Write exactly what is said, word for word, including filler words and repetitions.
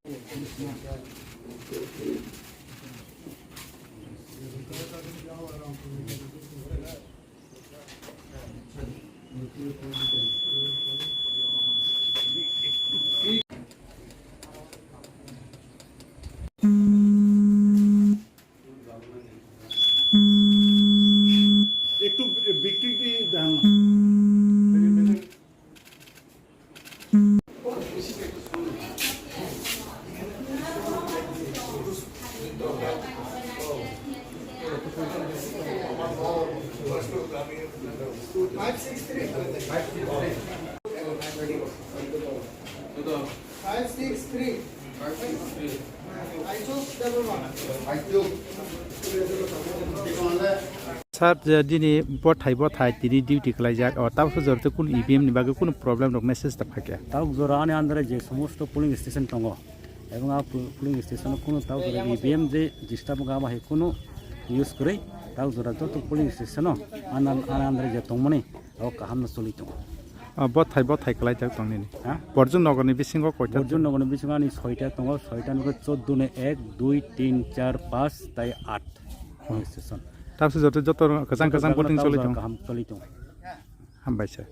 একটু বিক্রি দেখান না। Five six three. Five six three. Five six three. I choose double one. I choose. Sir, je dini bothai bothai tini duty khlaijak, o tabuk jora tei kunu E V M ni bagwi kunu problem rok message ta phakya? Tabuk jora ani under e je somosto polling station tongo, ebong a pol-, polling station o kunu tabuk jora E V M je disturb wngkha, abo hai kunu use kwrwi, tabuk jora joto polling station o ani, ani under e je tongmani, o kaham no choli tongo. Ah, bothai, bothai khlaijak tong nini? Ha? Borjun Nogor ni bisingo koita? Borjun Nogor ni bisingo ani soita tongo, soita ni bisingo choddo ni ek, dui, tin, char, panch tai aat polling station. Tabuk joto, joto kwchang kwchang voting choli tongo. Kaham choli tongo. Hambai sir.